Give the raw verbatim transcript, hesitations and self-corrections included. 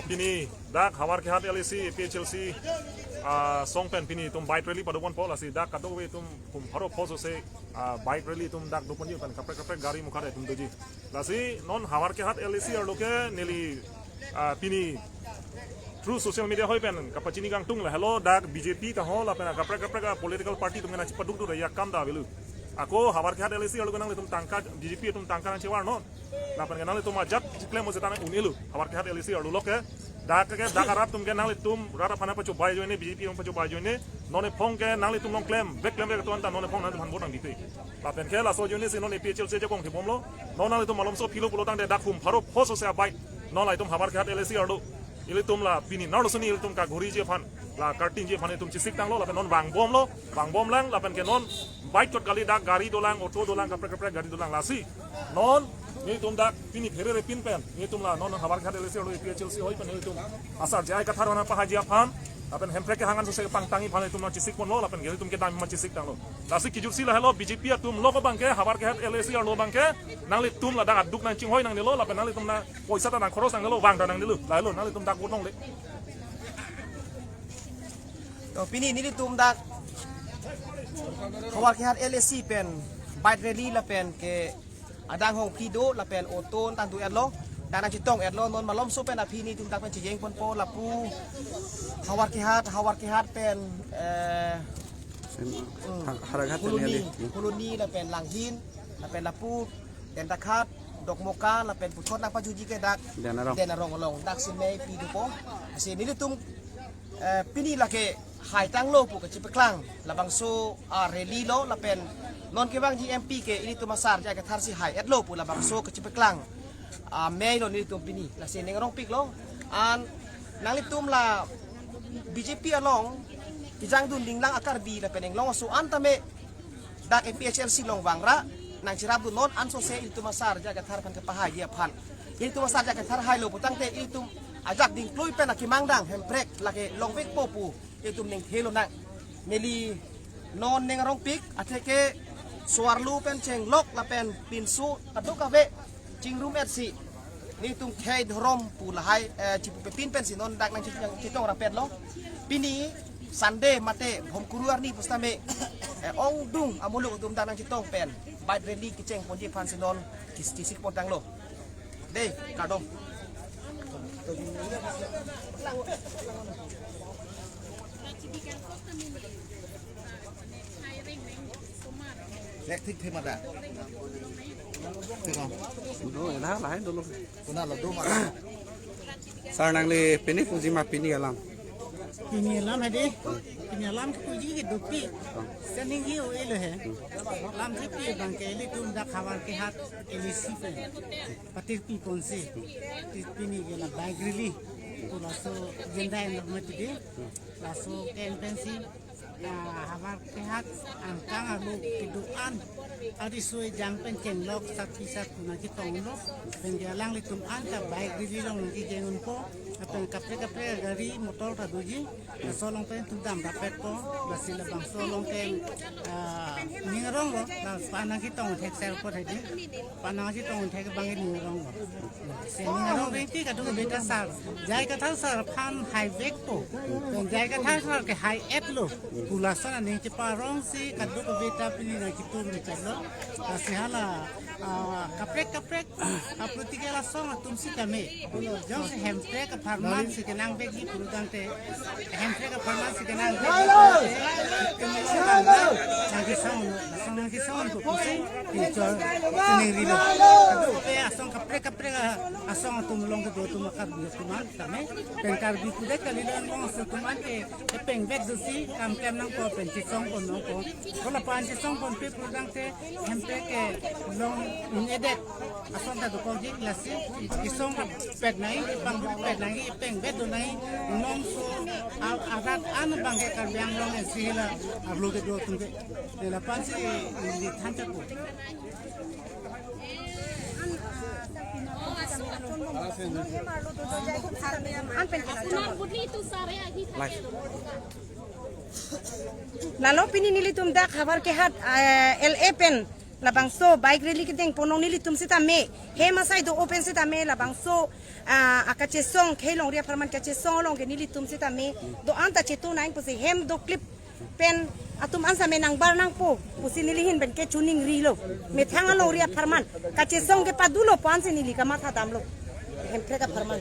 Pini dak Howraghat L A C, A P H L C, ah, asong pen pini itum bike rally padoponpo, lasi dak kadokave itum hum pharo phos ose, ah, bike rally itum dak doponji pen kaprek kaprek gari mukha itum doji. Lasi non Howraghat L A C arlo ke neli, ah, pini through social media ahoi pen kapachini kangtung, lahelo dak B J P kahol lapen kaprek kaprek a political party atum nangchipaduk dura ya kam ta avelo. Ako Howraghat L A C arlo ke nanglitum tangka, B J P atum tangka nangchivar non. Lapen ke nanglitum ajat chiklem ose tangka un-elo. Howraghat L A C arlo ke dak ke dak arat atum ke nanglitum rat aphan pachobei ajoine, B J P atum pachobei ajoine, non ephong ke nanglitum along klemvek klemvek atum anta non ephong nanglitum aphan vote nangpipe. Lapen ke laso ajoine si non A P H L C ajakong thibomlo. Non nanglitum malomso philo pulo tangte dak hum pharo phos ose a-bike non la itum Howraghat L A C arlo, ilitum la pini arloso ni ilitum kaghuriji aphan, la kartinji aphan itum chesik tanglo, lapen non vangbomlo, vangbomlang, lapen ke non bike chot kali, dak gari dolang, auto dolang, kaprek kaprek gari dolang, lasi non nelitum dak pini pherere pin pen nelitum la non Howraghat L A C arlo, A P H L C ahoi pen nelitum asar J I Kathar aphan pahaji aphan, lapen Hemprek ke hangan sose pangtangji aphan itum nangchesikponlo, lapen ke itum kedam nangchesik tanglo. Lasi kijutsi lahelo, B J P atum lo ko abangke Howraghat L A C arlo abangke nanglitum ladak aduk nangchinghoi nangnelo, lapen nanglitum na poisa ta nangkhoros nangnelo, vang ta nangnelo, lahelo nanglitum dak vote longle. To pini nelitum dak Howraghat L A C pen bike rally lapen ke adang hongphi do lapen auto tangduk etlo, dak nangchetong etlo, non malomso pen aphi nelitum dak pen chejengponpo, lapu Howraghat, Howraghat pen, eh, Sen-, hmm, Ha-, Howraghat Colony, Colony lapen Langhin, lapen lapu Tentakhat, Dokmoka, lapen puthot nangpajuji ke dak Denarong. Denarong along, dak si mei pi dopo. Lasi nelitum, eh, pini lake hai tanglo pu kachepaklang, labangso a-rally lo, lapen non kevangji M P ke ilitum asar J I Kathar si hai etlo pu labangso kachepaklang ameilo nelitum pini. Lasi ning arongpiklo, an nanglitum la B J P along kejangdun dinglang a-Karbi lapen inglong aso an tame dak A P H L C along vangra nangcherapdun non, ansose ilitum asar J I Kathar aphan kepahaiji aphan. Ilitum asar J I Kathar hailo putangte ilitum ajak dingklui pen akemang dang Hemprek lake longvekpo pu ilitum ning thelo nang. Neli non ning arongpik, atheke so-arlo pen chenglok lapen pinso kadokave chingrum etsi nelitum khei dhorom pu lahai, eh, chipupe pin pensi non dak nangchitong, chitong rapetlo. Pini Sunday mate Bhomkuru arni pusitame, eh, ongdung amuluk atum dak nangchetong pen bike rally kechengponji aphansi non chis-, chisikpon tanglo. Dei, kardom. Lek thik thik mada. Thik om. Do, ena lahai dolo. Kuna lo do mada. Sir, nangli pini puji ma pini alam? Pini alam hedi. Pini alam ke puji ke dopik. Sening hi o elo he. Alam si pi abangke ilitum dak Howraghat L A C pen patirpiponsi, tirpi ni ke la bike rally pu laso agenda en mati de, laso campaign si, ah, Howraghat angkang arlo kedo-an ariso ejang pen chenglok sat pi sat pu nangchetonglo, pen ke alanglitum anta bike rally along nangkejeng unpo, lapen kaprek kaprek gari motor ta doji, laso along pen itum dam rapetpo, lasi labangso along pen, ah, ning aronglo, la pa nangchetong thek sir apot hedi, pa nangchetong thek abang ning aronglo. Sening arong rengti kadokave ta sir, J I Kathar sir aphan haivekpo, pen J I Kathar sir ke hai etlo pu lason aning cheparongsi kadokave ta pini nangketur ni chalo, lasi hala, ah, kaprek kaprek a-political asong atum sitame, jongsi Hemprek apharman si kenangvekji pulotangte, Hemprek apharman si kenangvekji pulotangte, kami si bangga, nangkesong, asong nangkesong pu pusi, pinchor, sening rilo. Kadokave asong kaprek kaprek asong atum along kedo atum akar bi atum an tame, pen Karbi kudet kali lo angbong asong atum an ke, kepengvek dosi, kam klem nangpo pen chesongpon nangpo. Kola pan chesongponpe pulotangte, Hemprek kelong un-edet ason ta dokokji, lasi kesongpet nangji, pangpet nangji, pengpet do nangji, nongso a-, arat an abangke Karbi Anglong N C Hill arlo kedo atum ke. Lapu-ansi neli thanchakpo. Lalo pini nelitum dak Howraghat, eh, L A pen Labangso bike rally kedeng ponong nelitum sitame, hem asai do open sitame, labangso, ah, akachesong, khei longri apharman kachesong along ke nelitum sitame do-an ta chetu nang pusi hem do clip pen atum an same nangbar nangpo pusi neli ahin pen ke chuning rilo. Methang alongri apharman kachesong ke padulo pu ansi neli kamatha damlo. Hemprek apharman.